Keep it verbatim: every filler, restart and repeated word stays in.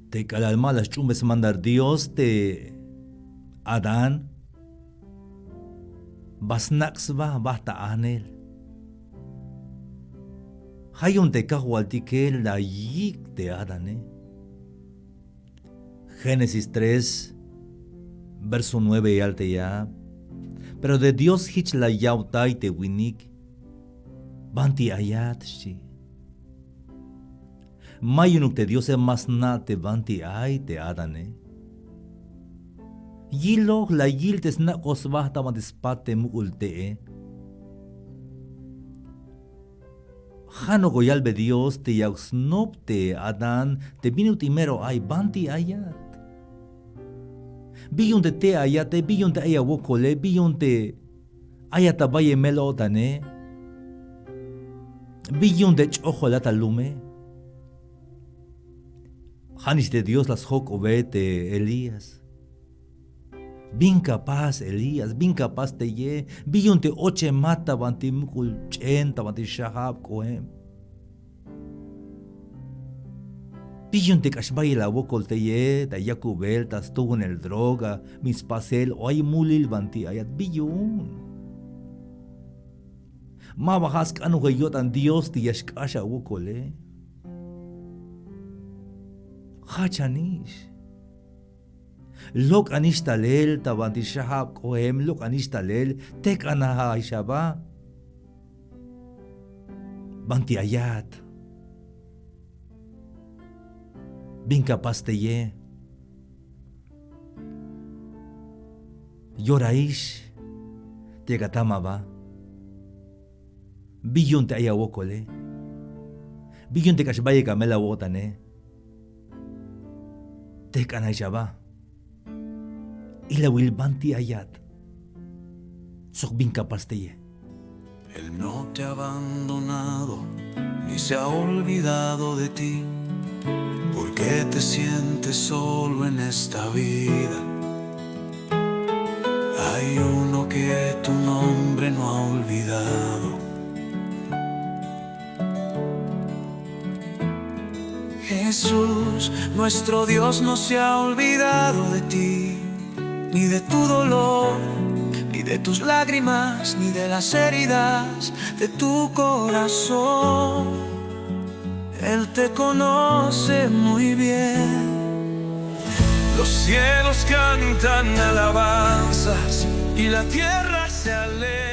Te k'alal ma la sch'uunbe smandar Dios te Adán, ba snak' sba, ba ta ajnel. Ja' yu'un te Kajwaltike la yik' te Adane. Génesis tres, verso nueve yal te ya: Pero te Dios jich la yawtay te winik: ¿Banti ayat? xchi. Ma yu'unuk te Diose ma sna' te banti ay te Adane. Yiloj la yil te snak'oj sba ta banti spat te muk'ul te'e. Ja' nok'o yalbe Dios te yauk snop te Adán te bin ut'il mero ay: ¿Banti ayat? ¿Bi yu'un te te' ayate? ¿Bi yu'un te ay awokole? ¿Bi yu'un te ayat ta bayel mel-o'tane? ¿Bi yu'un te ch'ojolat ta lume? Ja'nix te Dios la sjok'obe te Elías. ¿Bin ka pas, Elías? ¿Bin ka pas teye? ¿Bi yu'un te ochemat ta banti muk'ul ch'en, ta banti xajab k'oem? ¿Bi yu'un te k'ax bayel awokol teye, ta yakubel, ta stuunel droga, bin spasel o ay mulil banti ayat? ¿Bi yu'un? Maba ja' sk'anojel yo'tan Dios te ya xk'ax awokole. Jajchanix. Lok'anix talel ta banti xajab k'oem, lok'anix talel, tejk'anajix aba. ¿Banti ayat? ¿Bin ka pas teye? Yoraix te ya atam aba. ¿Bi yu'un te ay awokole? ¿Bi yu'un te k'ax bayel amel awo'tane? Tejk'anajix aba. Ilawil banti ayat sok bin ka pas teye. Él no te ha abandonado ni se ha olvidado de ti. ¿Por qué te sientes solo en esta vida? Hay uno que tu nombre no ha olvidado. Jesús, nuestro Dios no se ha olvidado de ti, ni de tu dolor, ni de tus lágrimas, ni de las heridas de tu corazón. Él te conoce muy bien. Los cielos cantan alabanzas y la tierra se alegra.